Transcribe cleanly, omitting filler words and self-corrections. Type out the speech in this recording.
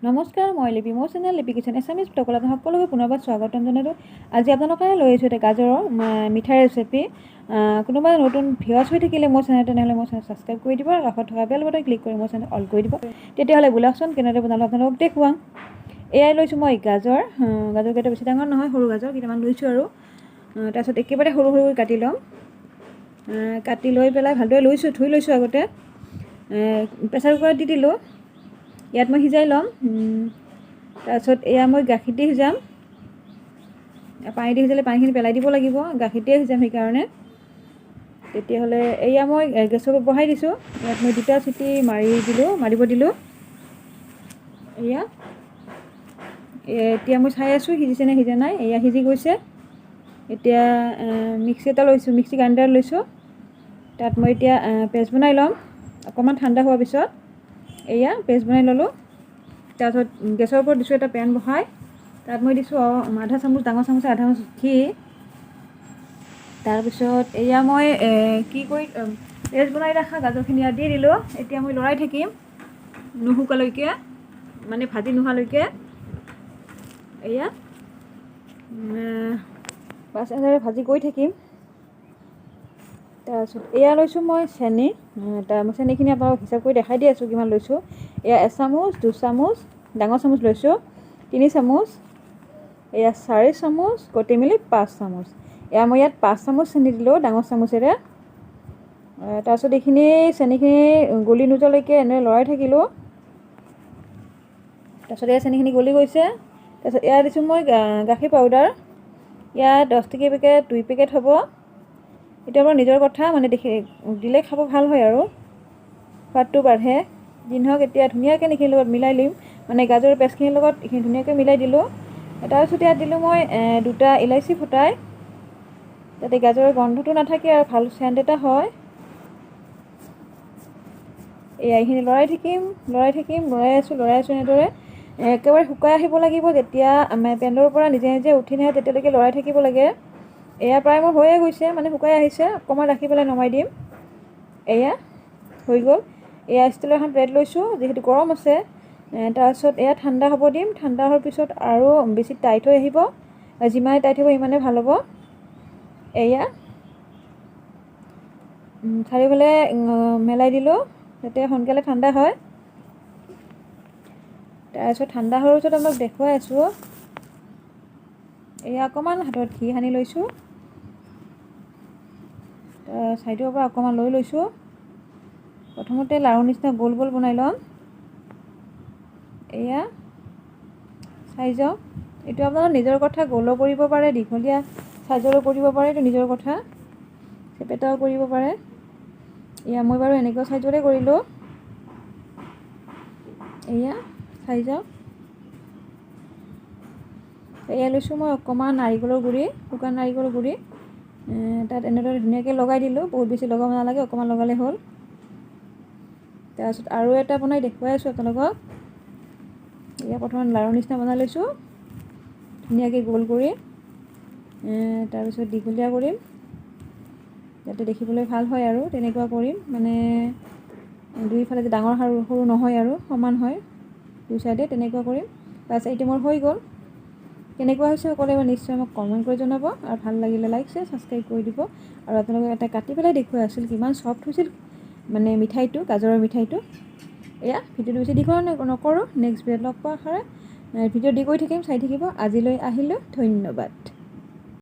নমস্কাৰ, মই লিপি। মোৰ চেনেল লিপি কিচেন এছামিজ ব্লগত আপোনাক সকলোকে পুনৰবাৰ স্বাগতম জনালোঁ। আজি আপোনালোকে লৈ আহিছোঁ এটা গাজৰৰ মিঠাই ৰেচিপি। কোনোবা নতুন ভিউৱাৰ্ছ হৈ থাকিলে মোৰ চেনেল, তেনেহ'লে মোৰ চেনেল ছাবস্ক্ৰাইব কৰি দিব আৰু কাষত থকা বেল বাটন ক্লিক কৰি মোৰ চেনেল অল কৰি দিব। তেতিয়াহ'লে বোলকচোন, কেনেদৰে বনালোঁ আপোনালোকক দেখুৱাম। এয়াই লৈছোঁ মই গাজৰ। গাজৰকেইটা বেছি ডাঙৰ নহয়, সৰু গাজৰ কেইটামান লৈছোঁ আৰু তাৰপিছত একেবাৰে সৰু সৰুকৈ কাটি ল'ম। কাটি লৈ পেলাই ভালদৰে লৈছোঁ, ধুই লৈছোঁ আগতে। প্ৰেছাৰ কুকাৰত দি দিলোঁ। ইয়াত মই সিজাই ল'ম। তাৰপিছত এয়া মই গাখীৰ দি সিজাম। পানী দি সিজালে পানীখিনি পেলাই দিব লাগিব, গাখীৰ দিয়ে সিজাম সেইকাৰণে। তেতিয়াহ'লে এয়া মই গেছৰ ওপৰত বহাই দিছোঁ। ইয়াত মই দুটা চিটি মাৰি দিলোঁ, মাৰিব দিলোঁ। এয়া এতিয়া মই চাই আছোঁ সিজিছে নে সিজা নাই। এয়া সিজি গৈছে। এতিয়া মিক্সি এটা লৈছোঁ, মিক্সি গ্ৰাইণ্ডাৰ লৈছোঁ। তাত মই এতিয়া পেষ্ট বনাই ল'ম অকণমান ঠাণ্ডা হোৱাৰ পিছত। এয়া পেষ্ট বনাই ল'লোঁ। তাৰপিছত গেছৰ ওপৰত দিছোঁ এটা পেন বহাই। তাত মই দিছোঁ আধা চামুচ, ডাঙৰ চামুচে আধা চামুচ ঘি। তাৰপিছত এয়া মই কি কৰি পেষ্ট বনাই ৰখা গাজৰখিনি ইয়াত দি দিলোঁ। এতিয়া মই লৰাই থাকিম নুশুকালৈকে, মানে ভাজি নোহোৱালৈকে। এয়া বাছ, এনেদৰে ভাজি গৈ থাকিম। তাৰপিছত এয়া লৈছোঁ মই চেনি। তাৰ মই চেনিখিনি আপোনালোকক হিচাপ কৰি দেখাই দি আছোঁ কিমান লৈছোঁ। এয়া এচামুচ, দুচামুচ, ডাঙৰ চামুচ লৈছোঁ 3 চামুচ, এয়া 4 চামুচ, গোটেই মিলি 5 চামুচ। এয়া মই ইয়াত 5 চামুচ চেনি দিলোঁ ডাঙৰ চামুচেৰে। তাৰপিছত এইখিনি চেনিখিনি গলি নোযোৱালৈকে এনেদৰে লৰাই থাকিলোঁ। তাৰপিছত এয়া চেনিখিনি গলি গৈছে। তাৰপিছত এয়া দিছোঁ মই গাখীৰ পাউডাৰ। ইয়াত 10 টকীয়া পেকেট 2 পেকেট হ'ব। এইটো আমাৰ নিজৰ কথা, মানে দেখি দিলে খাব ভাল হয় আৰু সোৱাদটো বাঢ়ে। যি নহওক, এতিয়া ধুনীয়াকৈ এইখিনিৰ লগত মিলাই লিম, মানে গাজৰৰ পেষ্টখিনিৰ লগত এইখিনি ধুনীয়াকৈ মিলাই দিলোঁ। তাৰপিছত ইয়াত দিলোঁ মই দুটা ইলাচি ফুটাই, যাতে গাজৰৰ গন্ধটো নাথাকে আৰু ভাল চেণ্ট এটা হয়। এয়া এইখিনি লৰাই থাকিম, লৰাই থাকিম, লৰাই আছোঁ, লৰাই আছোঁ। এনেদৰে একেবাৰে শুকাই আহিব লাগিব। যেতিয়া পেনৰ পৰা নিজে নিজে উঠি নাহে, তেতিয়ালৈকে লৰাই থাকিব লাগে। এয়া প্ৰায় মোৰ হৈয়ে গৈছে, মানে শুকাই আহিছে। অকণমান ৰাখি পেলাই নমাই দিম। এয়া হৈ গ'ল। এয়া ষ্টীলৰ এখন প্লেট লৈছোঁ, যিহেতু গৰম আছে। তাৰপিছত এয়া ঠাণ্ডা হ'ব দিম। ঠাণ্ডা হোৱাৰ পিছত আৰু বেছি টাইট হৈ আহিব। যিমানে টাইট হ'ব, সিমানে ভাল হ'ব। এয়া চাৰিওফালে মেলাই দিলোঁ, যাতে সোনকালে ঠাণ্ডা হয়। তাৰপিছত ঠাণ্ডা হোৱাৰ পিছত আপোনাক দেখুৱাই আছোঁ। এয়া অকণমান হাতত ঘি সানি লৈছোঁ, ছাইডৰ পৰা অকণমান লৈ লৈছোঁ। প্ৰথমতে লাৰু নিচিনা গোল গোল বনাই ল'ম। এয়া চাই যাওক। এইটো আপোনালোকৰ নিজৰ কথা, গোলো কৰিব পাৰে, দীঘলীয়া চাইজৰো কৰিব পাৰে, এইটো নিজৰ কথা। চেপেটাও কৰিব পাৰে। এয়া মই বাৰু এনেকুৱা চাইজৰে কৰিলোঁ। এয়া চাই যাওক। এয়া লৈছোঁ মই অকণমান নাৰিকলৰ গুড়ি, শুকান নাৰিকলৰ গুড়ি। তাত এনেদৰে ধুনীয়াকৈ লগাই দিলোঁ। বহুত বেছি লগাব নালাগে, অকণমান লগালে হ'ল। তাৰপিছত আৰু এটা বনাই দেখুৱাই আছোঁ আপোনালোকক। এয়া প্ৰথমে লাৰু নিচিনা বনাই লৈছোঁ ধুনীয়াকৈ গোল কৰি। তাৰপিছত দীঘলীয়া কৰিম, যাতে দেখিবলৈ ভাল হয় আৰু তেনেকুৱা কৰিম। মানে দুইফালে যে ডাঙৰ সৰু সৰু নহয় আৰু সমান হয় দুই চাইডে, তেনেকুৱা কৰিম। তাৰপিছত এইটো মোৰ হৈ গ'ল। কেনেকুৱা হৈছে সকলোৱে নিশ্চয় মোক কমেণ্ট কৰি জনাব আৰু ভাল লাগিলে লাইক, শ্বেয়াৰ, ছাবস্ক্ৰাইব কৰি দিব। আৰু আপোনালোকে এটা কাটি পেলাই দেখুৱাই আছিল কিমান ছফ্ট হৈছিল, মানে মিঠাইটো, গাজৰৰ মিঠাইটো। এয়া ভিডিঅ'টো বেছি দীঘল নকৰোঁ। নেক্সট ভিডিঅ'ত লগ পোৱাৰ আশাৰে ভিডিঅ' দি গৈ থাকিম, চাই থাকিব। আজিলৈ আহিলোঁ, ধন্যবাদ।